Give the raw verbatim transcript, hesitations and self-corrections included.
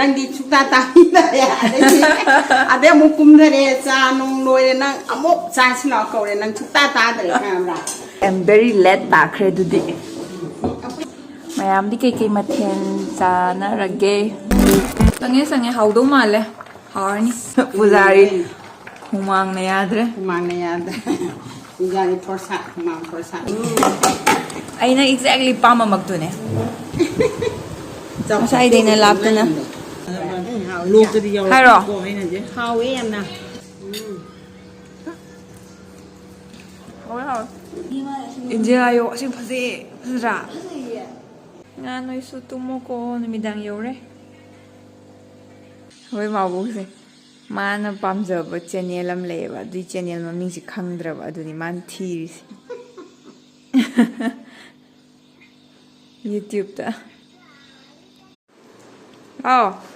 ꯅꯪꯗꯤ ꯁꯨꯛꯇꯥ ꯇꯥꯕꯤꯗꯔꯦ꯫ ꯑꯗꯩꯗꯤ ꯑꯗꯩ ꯑꯃꯨꯛ ꯀꯨꯝꯊꯔꯦ꯫ ꯆꯥ ꯅꯨꯡ ꯂꯣꯏꯔꯦ꯫ ꯅꯪ ꯑꯃꯨꯛ ꯆꯥꯁꯤ ꯂꯥꯛꯑꯣ ꯀꯧꯔꯦ꯫ ꯅꯪ ꯁꯨꯛꯇꯥ ꯇꯥꯗ꯭ꯔꯦ, ꯈꯪꯉꯕ꯭ꯔꯥ? I am very late ꯇꯥꯈ꯭ꯔꯦ ꯑꯗꯨꯗꯤ꯫ ꯃꯌꯥꯝꯗꯤ ꯀꯩꯀꯩ ꯃꯊꯦꯜ ꯆꯥꯅꯔꯒꯦ? ꯆꯪꯉꯦ, ꯆꯪꯉꯦ꯫ ꯍꯥꯎꯗꯧ ꯃꯥꯜꯂꯦ꯫ ꯍꯥꯎꯔꯅꯤ꯫ ꯄꯨꯖꯥꯔꯤ ꯍꯨꯃꯥꯡꯅ ꯌꯥꯗ꯭ꯔꯦ꯫ ꯍꯨꯃꯥꯡꯅ ꯌꯥꯗ꯭ꯔꯦ꯫ ꯄꯨꯖꯥꯔꯤ ꯐꯣꯔꯁꯥꯠ, ꯍꯨꯃꯥꯡ ꯐꯣꯔꯁꯥꯠ꯫ ꯑꯩꯅ exactly ꯄꯥꯝꯕꯃꯛꯇꯨꯅꯦ꯫ ꯉꯁꯥꯏꯗꯩꯅ ꯂꯥꯛꯇꯅ꯫ ꯎꯝ, ꯍꯥꯎꯋꯦ꯫ ꯂꯣꯛꯇꯗꯤ ꯌꯥꯎꯔꯛꯇꯦꯀꯣ ꯍꯥꯏꯔꯣ? ꯑꯩꯅ ꯍꯥꯏꯁꯦ꯫ ꯍꯥꯎꯋꯦ ꯌꯥꯝꯅ꯫ ꯍꯥꯎꯋꯦ, ꯍꯥꯎꯋꯦ꯫ ꯏꯟꯖꯦ ꯍꯥꯏꯌꯣ, ꯑꯁꯤ ꯐꯖꯩ, ꯐꯖꯗ꯭ꯔꯥ? ꯉꯥ ꯅꯣꯏꯁꯨ ꯇꯨꯝꯃꯣꯀꯣ, ꯅꯨꯃꯤꯗꯥꯡ ꯌꯧꯔꯦ꯫ ꯑꯩꯈꯣꯏ ꯃꯥꯕꯣꯛꯁꯦ ꯃꯥꯅ ꯄꯥꯝꯖꯕ ꯆꯦꯅꯦꯜ ꯑꯃ ꯂꯩꯌꯦꯕ, ꯑꯗꯨꯏ ꯆꯦꯅꯦꯜ ꯃꯃꯤꯡꯁꯦ ꯈꯪꯗ꯭ꯔꯕ, ꯑꯗꯨꯅꯤ ꯃꯥꯅ ꯊꯤꯔꯤꯁꯦ꯫ YouTubeꯇ꯫ ꯑꯥꯎ꯫